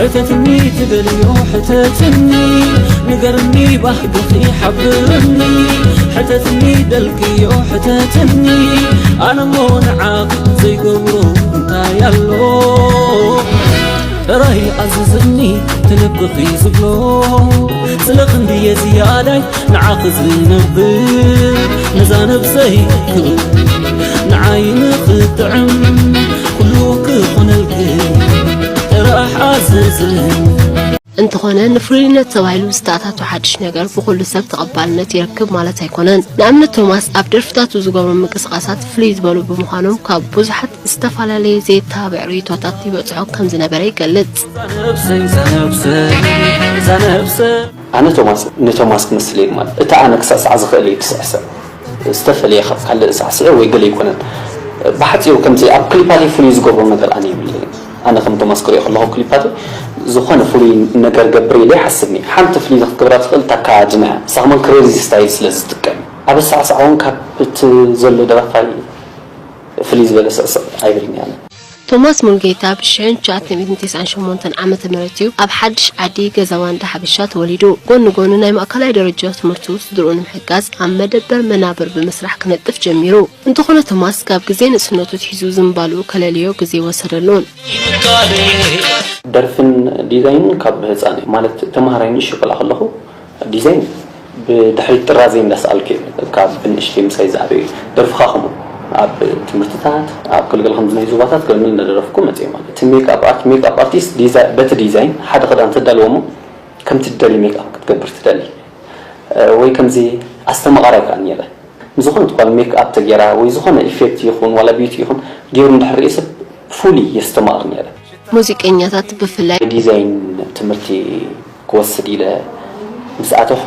ሕተትኒ ትደልዮ ሕተትኒ፣ ንገርኒ ባህግኺ ሓብርኒ። ሕተትኒ ደልክዮ ሕተትኒ፣ ኣነሞ ንዓኺ ዘይገብሮ እንታይ ኣሎ? ጥራይ ኣዝዝኒ ትልብኺ ዝብሎ፣ ስለ ክንድየ ዝያዳይ ንዓኺ ዝነብር፣ ነዛ ነብሰይ ክብር ንዓይ ንኽጥዕም፣ ኩሉ ክኾነልኪ ጥራሕ ኣዝዝኒ። እንተኾነ፣ ንፍሉይነት ተባሂሉ ዝተኣታቶ ሓድሽ ነገር ብኹሉ ሰብ ተቐባልነት ይረክብ ማለት ኣይኮነን። ንኣብነት ቶማስ ኣብ ደርፍታቱ ዝገብሮም ምንቅስቓሳት ፍልይ ዝበሉ ብምዃኖም ካብ ብዙሓት ዝተፈላለየ ዘየተባብዕ ርእይቶታት ይበጽሖ ከም ዝነበረ ይገልጽ። ነብሰይ፣ እዛ ነብሰይ፣ እዛ ነብሰይ። ኣነ ቶማስ ንቶማስ ክመስል እየ ማለት እቲ ኣነ ክስዕሳዕ ዝኽእል እየ ክስዕስዕ ዝተፈለየ ካብ ካልእ ሳዕስዒ ወይ ገለ ኣይኮነን። ብሓጺሩ ከምዚ ኣብ ክሊፓተይ ፍሉይ ዝገብሮ ነገር ኣነ የብለይን። ኣነ ከም ቶማስ ክሪኦ ከለኹ ክሊፓተይ ዝኾነ ፍሉይ ነገር ገብር ኢለ ይሓስብ እየ። ሓንቲ ፍልይቲ ክትገብራ ትኽእል እታ ኣከዳድና እያ። ንሳ ከማን ክሬዚ ስታይል ስለ ዝጥቀም እዩ። ኣብ ኣሰዓስዓ እውን ካብ እቲ ዘሎ ደራፋይ ፍልይ ዝበለ ስዕስዕ ኣይብልን እየ ኣነ። ቶማስ ሙሉጌታ ብ ሽሕን ትሽዓተ ሚእትን ተስዓን ሸሞንተን ዓመተ ምህረት እዩ ኣብ ሓድሽ ዓዲ ገዛ ባንዳ ሓበሻ ተወሊዱ። ጎኒ ጎኒ ናይ ማእከላይ ደረጃ ትምህርቱ ስድርኡ ንምሕጋዝ ኣብ መደበር መናብር ብምስራሕ ክነጥፍ ጀሚሩ። እንተኾነ ቶማስ ካብ ግዜ ንእስነቱ ኣትሒዙ ዝንባልኡ ከለልዮ ግዜ ኣይወሰደሉን። ደርፍን ዲዛይንን ካብ ህፃን እየ። ማለት ተምሃራይ ንእሽተይ ቆልዓ ከለኹ ዲዛይን ብድሕሪት ጥራዘይ እንዳሰኣልኩ እየ ካብ ብንእሽተይ ምሳይ ዝዓበዩ። ደርፍኻ ከምኡ ኣብ ትምህርትታት ኣብ ክልገለ ከምዚ ናይ ዞባታት ገለ እንዳደረፍኩ መፅየ ማለት እቲ ሜክኣፕ ኣርት ሜክኣፕ ኣርቲስት ዲዛ- በቲ ዲዛይን ሓደ ክዳን ተዳልዎ እሞ ከምቲ ትደሊ ሜክኣፕ ክትገብር ትደሊ ወይ ከምዚ ኣስተማቓራይ ከዓ ነይረ። ንዝኾነት ጓል ሜክኣፕ ተገይራ ወይ ዝኾነ ኢፌክት ይኹን ዋላ ቢዩቲ ይኹን ገይሩ እንድሕር ርእየ ሰብ ፉሊ የስተማቕር ነይረ። ሙዚቀኛታት ብፍላይ ዲዛይን ትምህርቲ ክወስድ ኢለ ምስ ኣተኹ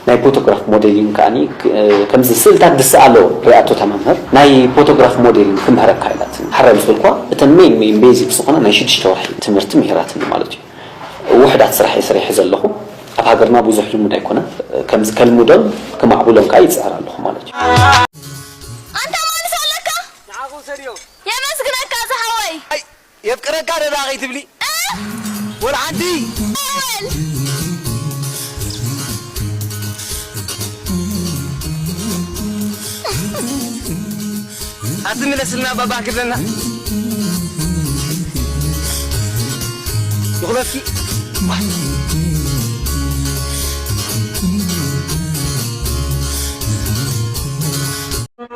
ናይ ፎቶግራፍ ሞዴሊንግ ከዓኒ ከምዚ ስእልታት ዝስኣሎ ሪኣቶ እታ መምህር ናይ ፎቶግራፍ ሞዴሊንግ ክምህረካ ኢላትኒ። ሓራይ ምስ በልኳ እተን ሜን ሜን ቤዚክ ዝኾና ናይ ሽዱሽተ ወርሒ ትምህርቲ ምሂራትኒ ማለት እዩ። ውሑዳት ስራሕ እየ ሰሪሐ ዘለኹ። ኣብ ሃገርና ብዙሕ ልሙድ ኣይኮነን። ከምዚ ከልምዶን ከማዕብሎን ከኣ ይጽዕር ኣለኹ ማለት እዩ። ኣንታ ማንስ ኣለካ? ንዓኹም ሰድዮ። የመስግነካ ዝሓወይ። ኣይ፣ የፍቅረካ ደዳ ከይትብሊ። እ? ወላ ሓንቲ። ኣወል። ኣቲ ምለስልና ባባ ክብለና ይኹለኪ።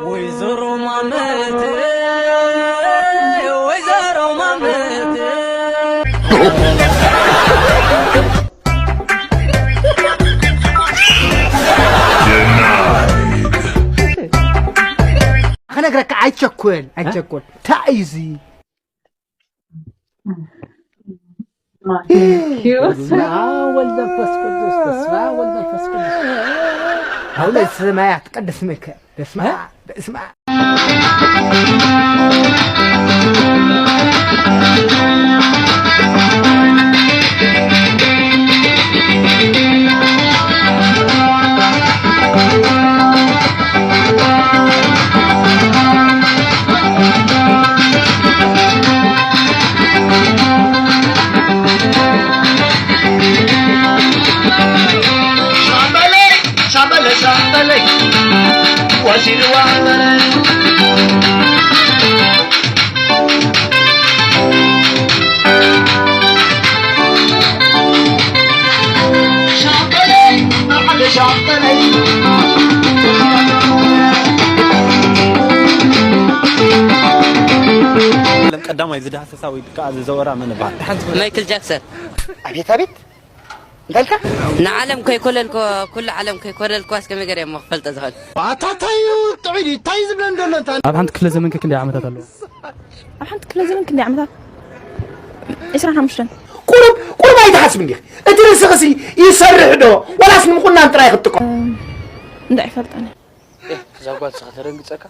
ወይዘሮ ማመት ወይዘሮ ማመት ክነግረካ ኣይቸኩል ኣይቸኩል እንታይ እዩ እዚ በስመ አብ ወልድ መንፈስ ቅዱስ በስመ አብ ወልድ መንፈስ ቅዱስ አውለ ሰማያት ቅዱስ ስምከ በስመ አብ በስመ አብ ዓለም ቀዳማይ ዝዳህሰሳ ወይ ከዓ ዝዘወራ መን ይበሃል? ማይክል ጃክሰን። ኣቤት ኣቤት እንታይ ኢልካ? ንዓለም ከይኮለልኮ ኩሉ ዓለም ከይኮለልኮ እስከ መገር እሞ ክፈልጦ ዝኽእል። ኣታ እንታይ እዩ ጥዑይ ድዩ? እንታይ እዩ ዝብለን ዘሎ እንታ? ኣብ ሓንቲ ክፍለ ዘመን ከ ክንደይ ዓመታት ኣለዋ? ኣብ ሓንቲ ክፍለ ዘመን ክንደይ ዓመታት? ዕስራን ሓሙሽተን። ቁሩብ ቁሩብ ኣይትሓስብ እንዲኺ። እቲ ርእስኽሲ ይሰርሕ ዶ ዋላስ ንምቑናን ጥራይ ክትጥቀም? እንዳ ኣይፈልጠን። እዛ ጓል ንስኻ ተደንግጸካ።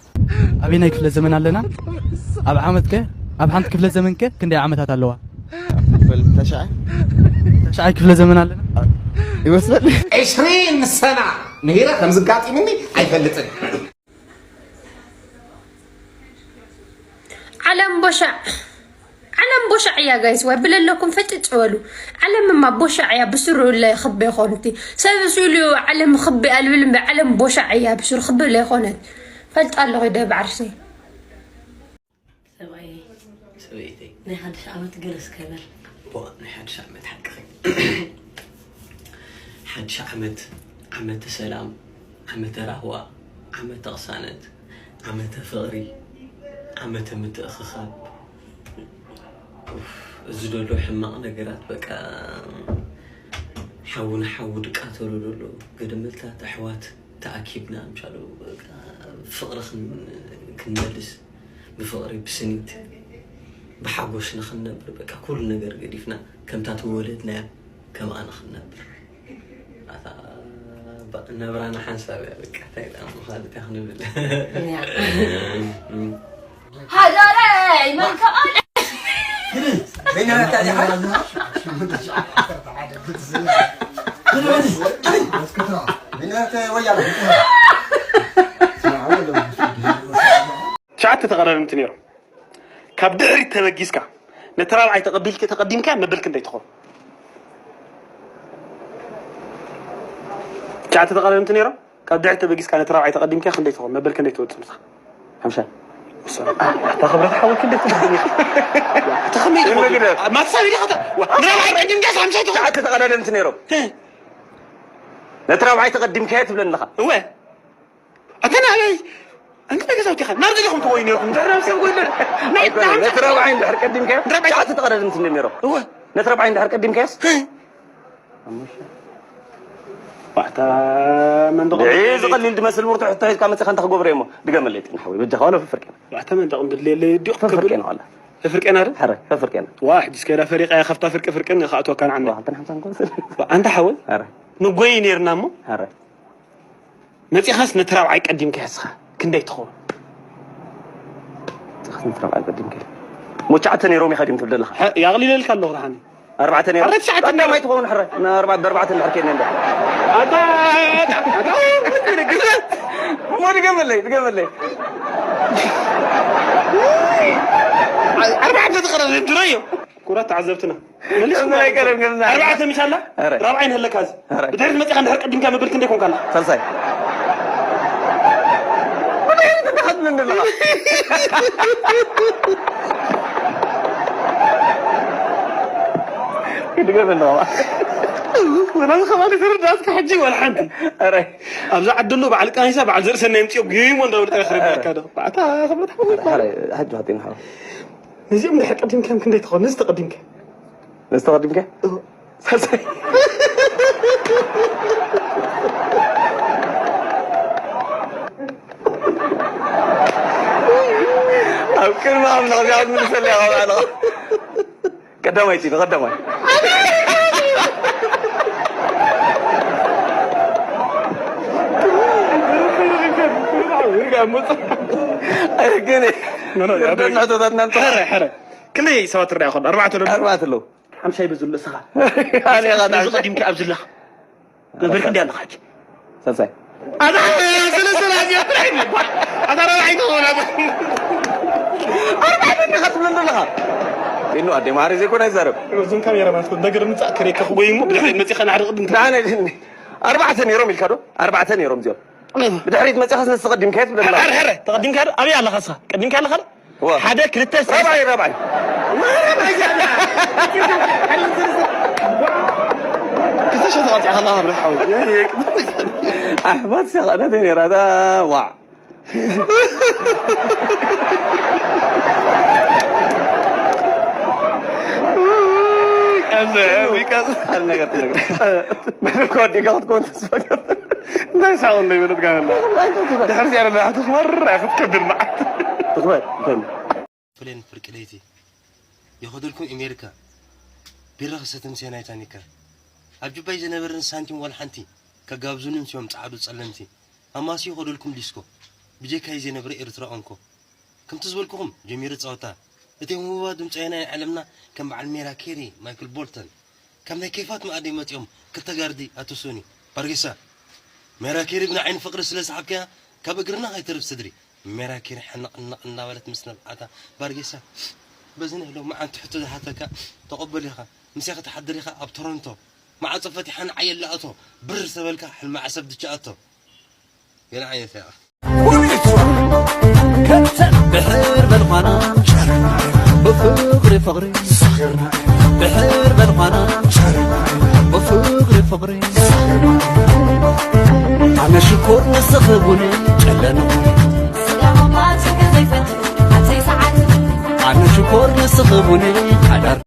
ኣበየናይ ክፍለ ዘመን ኣለና? ኣብ ዓመት ከ ኣብ ሓንቲ ክፍለ ዘመን ከ ክንደይ ዓመታት ኣለዋ? በል ተሽዓ ተሽዓ ክፍለ ዘመን ኣለና። ይመስል ዕስሪን ሰና ምሂረ ከምዚ ጋጢምኒ ኣይፈልጥን። ዓለም ቦሻዕ ዓለም ቦሻዕ እያ ጋይስ፣ ወይ ብለለኩም ፍጥጥ በሉ። ዓለምማ ቦሻዕ እያ፣ ብስሩ እለ ክቢ ይኾን እቲ ሰብ ስኢሉ እዩ። ዓለም ክቢ ኣልብል እምበር ዓለም ቦሻዕ እያ፣ ብስሩ ክቢ ለይኮነት። ፈልጣ ኣለኹ ይደ ብዓርሰይ። ሰብኣይ ሰበይተይ ናይ ሓድሽ ዓመት ገለ እስከ በል። ዋ ናይ ሓድሽ ዓመት ሓቅኺ። ሓድሽ ዓመት ዓመተ ሰላም፣ ዓመተ ራህዋ፣ ዓመተ ቅሳነት፣ ዓመተ ፍቕሪ፣ ዓመተ ምትእኽኻብ። ኡፍ፣ እዚ ዘሎ ሕማቕ ነገራት በቃ ሓዊ ንሓዊ ድቃተሉ ዘሎ፣ ገደመልታት ኣሕዋት ተኣኪብና ምሻሉ በቃ ፍቕሪ ክን- ክንመልስ፣ ብፍቕሪ ብስኒት ብሓጎስ ንኽንነብር በቃ ኩሉ ነገር ገዲፍና ከምታ ተወለድናያ ከምኣ ንኽንነብር። ኣታ ባ- ናብራና ሓንሳብ እያ በቃ እንታይ ደኣ ምዃን እንታይ ክንብል። ሓዳረይ መን ከኣለ ትሽዓተ ተቐዳደምቲ ነይሮም። ካብ ድሕሪት ተበጊስካ ነቲ ራብዓይ ተቐቢልክ ተቐዲምካ መበል ክንደይ ትኸውን? ትሽዓተ ተቐዳደምቲ ነይሮም። ካብ ድሕሪት ተበጊስካ ነቲ ራብዓይ ተቐዲምካ ክንደይ ትኸውን? መበል ክንደይ ትወጽእ ንስኻ? ሓምሻይ። እታ ክብረት ሓወይ ክንደይ ትኸውን? እቲ ከመይ ትኸውን? ማትሳብ ኢኻ ንራብዓይ ቀዲምካስ ሓምሻይ ትኸውን? ትሽዓተ ተቐዳደምቲ ነይሮም። ነቲ ራብዓይ ተቐዲምካዮ ትብለኒ ኣለኻ። እወ ኣታ ናበይ ኣንተ ነገዛውቲ ኢኻ ናብ ዘለኹም ትወይ ነርኩም ድሕር ናብ ሰብ ጎይለ ናይ ነቲ ራብዓይ እንድሕር ቀዲምካዮ ትሽዓተ ተቐዳደምቲ እንደ ነይሮም። እወ ነቲ ራብዓይ እንድሕር ቀዲምካዮስ ባዕታ መንደቕ እዚ ቀሊል ድመስል ብርቱዕ ሕቶ ሒዝካ መፅኻ እንታይ ክገብሮ እሞ ድገመለይ ጤና ሓወይ በጃኻ ዋላ ፍፍርቄና ባዕታ መንደቕ እንድለየለ ዲቕ ፍፍርቄና ዋላ ፍፍርቄና ዶ ሕረ ፍፍርቄና ዋ ሕጂ እስከ ኢላ ፈሪቓ እያ ከፍታ ፍርቂ ፍርቅን ክኣትወካ ንዓና ዋልተን ሓምሳን ኮንስል ኣንታ ሓወይ ሕረ ንጎይ ነርና እሞ ሕረ መፂኻስ ነቲ ራብዓይ ቀዲምካ እስኻ ክንደይ ትኸውን ፅኽስ ንትረብዓይ ቀዲምካ ሞቻዕተ ነይሮም ኢኻ ድም ትብል ዘለኻ ያቕሊለልካ ኣለኹ ረሓኒ ኣርባዕተ ነይሮም ኣረ ትሽዓተ ቀዳማይ ትኸውን ሕረ ብኣርባዕተ እንድሕር ከይድና እንዳ ኣታ ኣታ እሞ ድገመለይ ድገመለይ ኣርባዕተ ተቐረበ ድረዮ ኩራት ተዓዘብትና ከምዚ ኣይቀርም፣ ከምዚ ኣይቀርም። ኣርባዕተ ምሽ ኣላ ኣረ። ራብዓይ ንህለካ እዚ ኣረ። ብድሕሪት መፂኻ እንድሕር ቀዲምካ መብል ክንደይ ኮንካ ኣላ ሳልሳይ ድገም ኣለኻ ድገም ኣለኻ ወላ ከባቢ ተረዳእትካ ሕጂ ወላ ሓንቲ ኣረ ኣብዛ ዓዲ ኣሎ በዓል ቃኒሳ በዓል ዘርእሰናይ ምፅኦ ጉይሞ እንዳበሉ ጠረኽ ረዳእካ ዶ ባዕታ ክብረት ሓወይ ኣረ ሕጂ ሓጢን ሓው ነዚኦም ድሕር ቀዲምካዮም ክንደይ ትኾን ነዚ ተቐዲምካ ነዚ ተቐዲምካ ሳልሳይ ኣብ ቅድሚ ኣምላኽ እዚኣ ክትምልሰለይ ኢኻ ባዕልኻ ቀዳማይቲ ንቐዳማይ ግን ርደና ሕቶታትና እንተ ሕረ ሕረ ክንደይ ሰባት ትረኣ ይኾን ኣርባዕተ ዶ ኣርባዕተ ኣለዉ ሓምሻይ በዝሉ እስኻ ኣነ ኢኻ ነዚ ቀዲምካ ኣብዝለኻ መበል ክንደይ ኣለኻ ሕጂ ሳልሳይ ኣታ ሰለስተ ኣዝያ ጥራይ ነባ ኣታ ራብዓይ ተኾና ኣርባዕተ እንዲኻ ትብለኒ ዘለኻ ኢኑ ኣደ ማሪ ዘይኮነ ኣይዛረብ እዞም ካሜራ ማለት ነገር ምጻእ ከሬካ ክጎይ እሞ ብድሕሪት መጺኻ ናሕሪ ቅድም ንዓነ ኣርባዕተ ነይሮም ኢልካ ዶ ኣርባዕተ ነይሮም እዚኦም ብድሕሪት መጺኻስ ነዚ ተቐዲምካዮ ትብለኒ ኣለኻ ሕረ ሕረ ተቐዲምካ ዶ ኣበይ ኣለኻ እስኻ ቀዲምካ ኣለኻ ዶ ዋ። ሓደ ክልተ ሰለስተ ራብዓይ ራብዓይ ክልተ ሸቶ ቀልጢኻ ኣለኻ ብርሓው ኣሕዋት ሰቐነት ነይራ እዛ ዋዕ ቀዘ ዊቀዝ ሓደ ነገር ትነግር መድረካ ወዲእካ ክትከውን ተስፋ ገር እንታይ ሳቕ እንዶ ይበለት ጋር ድሕር ዚያረ ለሓቱ ክመር ክትከብድ መዓት ትኽበር እንታይ ፕሌን ፍርቂ ለይቲ የኸደልኩም ኤሜሪካ ቢራ ክሰቲ ምሴ ናይ ታኒካ ኣብ ጁባይ ዝነበርን ሳንቲም ዋላ ሓንቲ ከጋብዙኒ ምሲዮም ጻዕዱ ጸለምቲ ኣማሲ ይኸደልኩም ዲስኮ ብጀካይ ዘይነብረ ኤርትራ ኦንኮ ከምቲ ዝበልኩኹም ጀሚረ ጸወታ እቶም ህቡባት ድምጻውያን ናይ ዓለምና ከም በዓል ሜራ ኬሪ ማይክል ቦልተን ካብ ናይ ኬፋት መኣዲ መጺኦም ክልተ ጋርዲ ኣቶ ሶኒ ባርጌሳ ሜራ ኬሪ ብንዓይኒ ፍቕሪ ስለ ሰሓብካያ ካብ እግርና ከይተርፍ ስድሪ ሜራ ኬሪ ሕንቕንቕ እናበለት ምስ ነብዓታ ባርጌሳ በዚ ናይ ሎማዓንቲ ሕቶ ዝሓተካ ተቐበል ኢኻ። ምሳይ ክትሓድር ኢኻ ኣብ ቶሮንቶ። ማዕጾ ፈቲሓ ንዓይ ኣላእቶ። ብር ዝተበልካ ሕልሚ ዓሰብ ድቻ ኣቶ። ገለ ዓይነት እያ። ከተን ብሕር በልኳና ብፍቕሪ ፍቕሪ ብሕር በልኳና ብፍቕሪ ፍቕሪ ኣነ ሽኮር ንስኺ ቡኒ ጨለና ኣነ ሽኮር ንስኺ ቡኒ ሓዳር